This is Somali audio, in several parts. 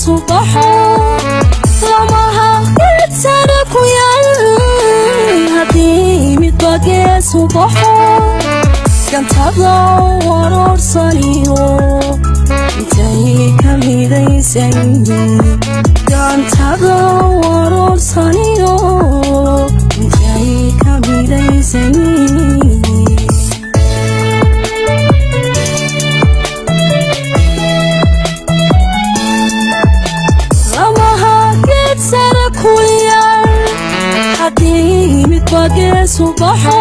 geesu baxo, lamaha geed sare ku yaal haddii midba geesu baxo, gantada waroorsaniyo intay ka midaysan yihiin, gantada waroorsaniyo intay ka midaysan yihiin. Lamaha geed sare ku yaal haddii midba geesu baxo,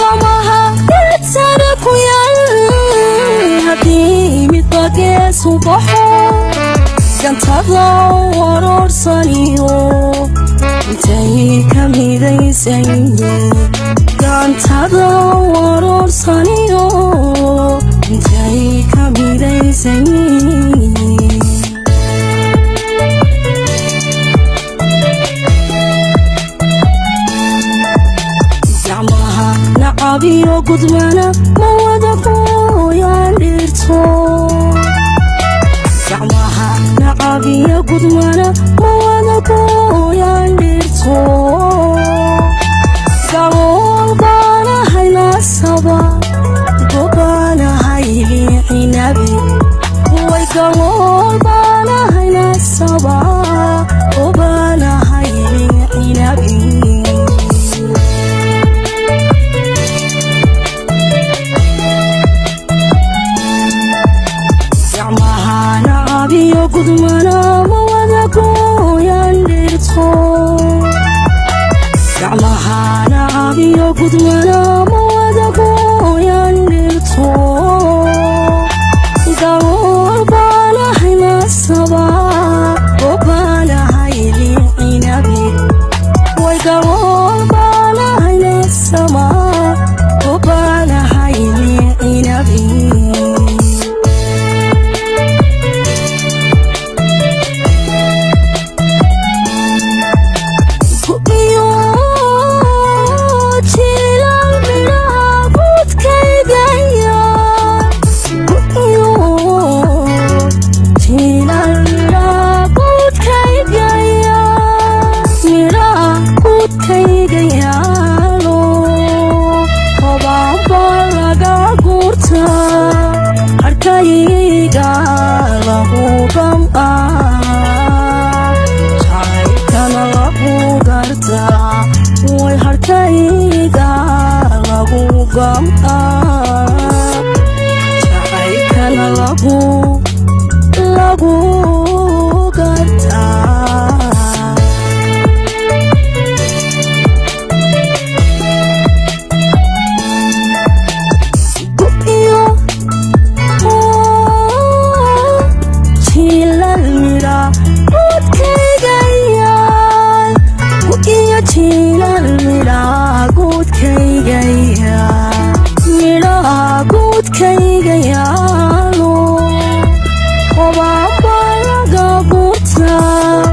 lamaha geed sare ku yaal haddii midba geesu baxo, gantada waroorsaniyo intay ka midaysan yihiin, gantada waroorsaniyo intay ka midaysan yihiin. Gacmaha nacabiyo gudmana ma wada gooyaan dhirto, gacmaha nacabiyo gudmana ma wada gooyaan dhirto, galool baanahay nasaba gobaanahay liicinabi way, galool baanahay nasaba gobaanahay liicinabi. Gacmaha nacabiyo gudmana ma wada gooyaan dhirto, gacmaha nacabiyo gudmana ma wada gooyaan dhirto, galool baanahay nasaba gobaanahay liicinabi way, galool baanahay nasaba gobaanahay liicinabi. Iyo jiilal midhaha guudkaygaya, iyo jiilal midhaha guudkaygaya, midhaha guudkayga yaalo hobaaba laga guurtaa, harkayga lagu gam'aa, jacaylkana lagu gartaa way, harkayga lagu gam'aa, jacaylkana lagu gartaa. Iyo jiilal midha guudkayga yaal, iyo jiilal midha guudkayga yaal, midhaha guudkayga yaalo qobaaba laga guurtaa,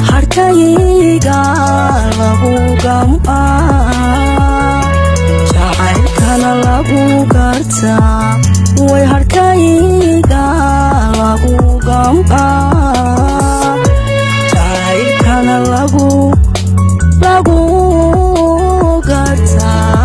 harkayga lagu gam'aa, jacaylkana lagu gartaa way, harkayga lagu gam'aa, jacaylkana lagu gartaa.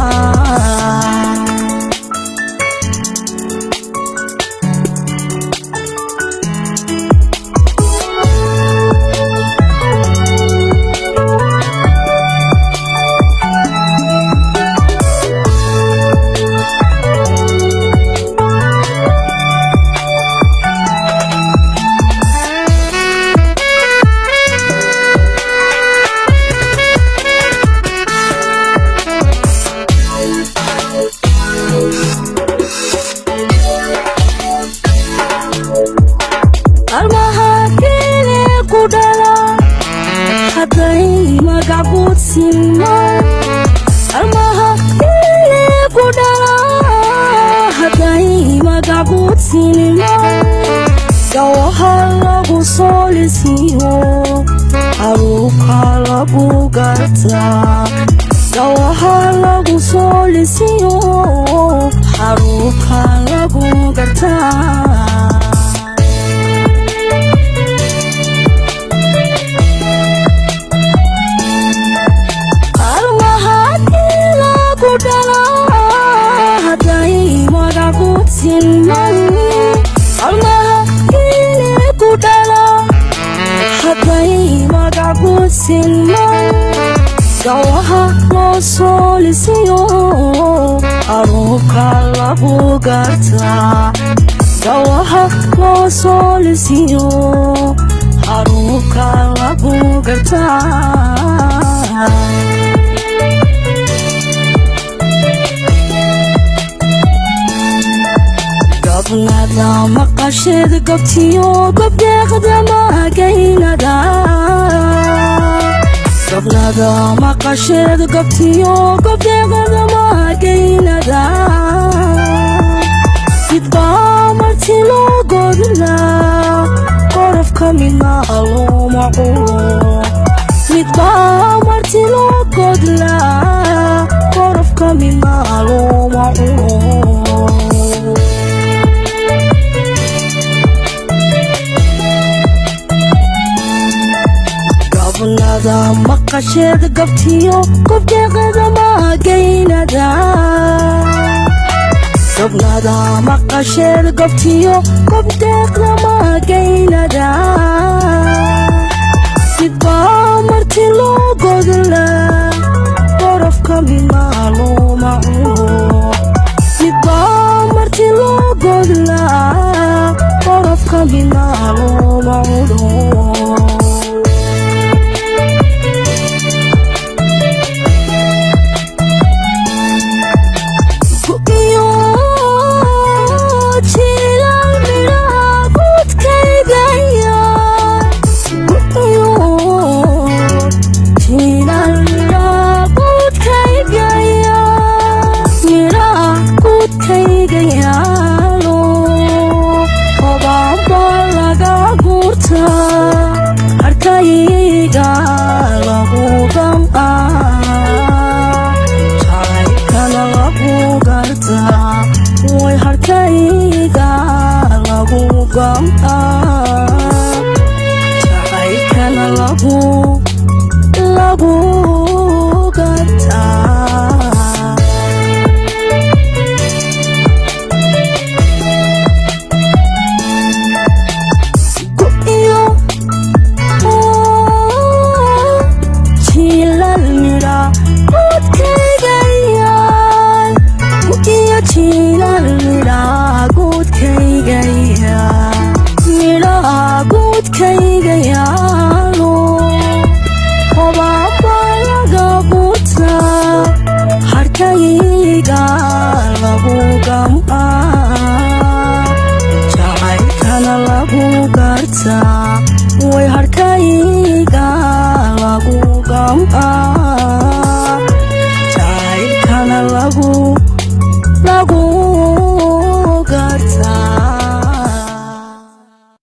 Almaha kele ku dhala hadday magac guud simaan, almaha kele ku dhala hadday magac guud sinimaan, gawaha lagu soolisiyo haruubka lagu gartaa, gawaha lagu soolisiyo haruubka lagu gartaa. Sinman gawaha loo soo lisiyo, aruubka lagu gartaa. Gawaha loo soo lisiyo, aruubka lagu gartaa. Gabnada maqasheed gobtiyo gobdeeqda magaynada. Gabnada maqasheed gobtiyo gobdeeqda magaynada. Midbaa marti loo godlaa, qorofka midna looma culo. Midbaa marti loo godlaa, qorofka midna looma culo. Gabnada maqasheed gabtiyo gobdeeqda magaynada. Gabnada maqasheed gobtiyo gobdeeqda magaynada. Midbaa marti loo godlaa, qorofka midna looma culo. Midbaa marti loo godlaa, qorofka midna looma culo. Harkayga lagu gam'aa, jacaylkana lagu gartaa. Way harkayga lagu gam'aa, jacaylkana lagu gartaa. Iyo jiilal midha guudkaygayaan, iyo jiilal midha guudkaygaya, midha guudkayga yaalo, hobaaba laga guurtaa, harkayga lagu gam'aa, jacaylkana lagu gartaa.